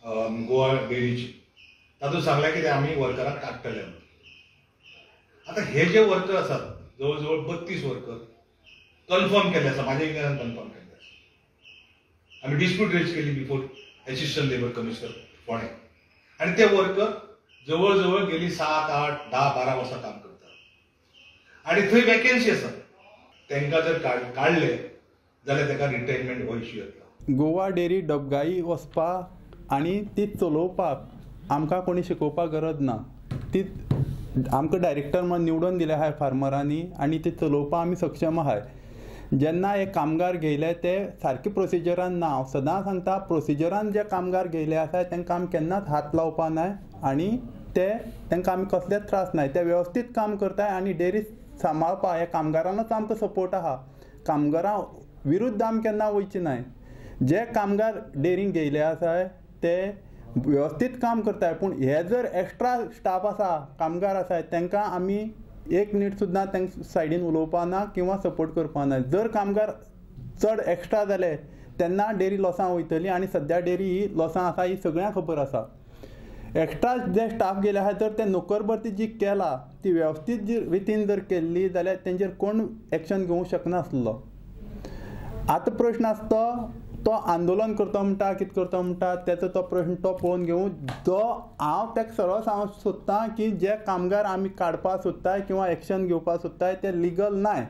गोवा डेअरीची, तातूंत सांगलें की आमी वर्करांक काडटले. आतां हे जे वर्कर आसात जवळ जवळ 32 वर्कर कन्फर्म केल्ले आसा, म्हाज्या गिन्यानान कन्फर्म केल्ले आसा. आमी डिस्प्यूट रेज केली बिफोर एसिस्टंट लेबर कमिशनर फोंडें आनी ते वर्कर जवळ जवळ गेली 7, 8, 10, 12 वर्सां काम करतात आनी थंय वेकेन्सी आसा. तांकां जर काडले जाल्यार ताका रिटायरमेंट हो इश्यू येतलो. गोवा डेअरी डबगाई वचपाक आनी ती चलोवपाक आमकां कोणी शिकोवपाक गरज ना. ती आमकां डायरेक्टर म्हण निवडून दिले आहाय फार्मरांनी आनी ती चलोवपाक आमी सक्षम आहाय. जेन्ना हे कामगार घेयले ते सारके प्रोसिजरान ना, हांव सदां सांगता प्रोसिजरान जे कामगार घेयले आसाय तांकां आमी केन्नाच हात लावपा नाय आनी ते तांकां आमी कसलेच त्रास नाय, ते वेवस्थीत काम करताय आनी डेअरी सांबाळपाक ह्या कामगारांनूच आमकां सपोर्ट आहा. कामगारां विरुद्ध आमी केन्ना वयचे नाय. जे कामगार डेअरींक घेयले आसाय ते वेवस्थीत काम करताय, पूण हे जर एक्स्ट्रा स्टाफ आसा कामगार आसाय तांकां आमी एक मिनीट सुद्दां तांकां सायडीन उलोवपा ना किंवा सपोर्ट करपा ना. जर कामगार चड एक्स्ट्रा जाले तेन्ना डेअरी लॉसां वयतली आनी सद्या डेअरी ही लॉसां आसा ही सगळ्यांक खबर आसा. एक्स्ट्रा जे स्टाफ गेले आसा जर ते नोकर भरती जी केला ती वेवस्थीत जी रितीन जर केल्ली जाल्यार तेंचेर कोण एक्शन घेवंक शकनासलो. आतां प्रश्न आसता तो आंदोलन करता म्हणटा कितें करता म्हणटा तेचो तो प्रश्न तो पळोवन घेवूं. जो हांव ताका सरळ सांगूंक सोदता की जे कामगार आमी काडपाक सोदताय किंवा एक्शन घेवपाक सोदताय ते लिगल नाय.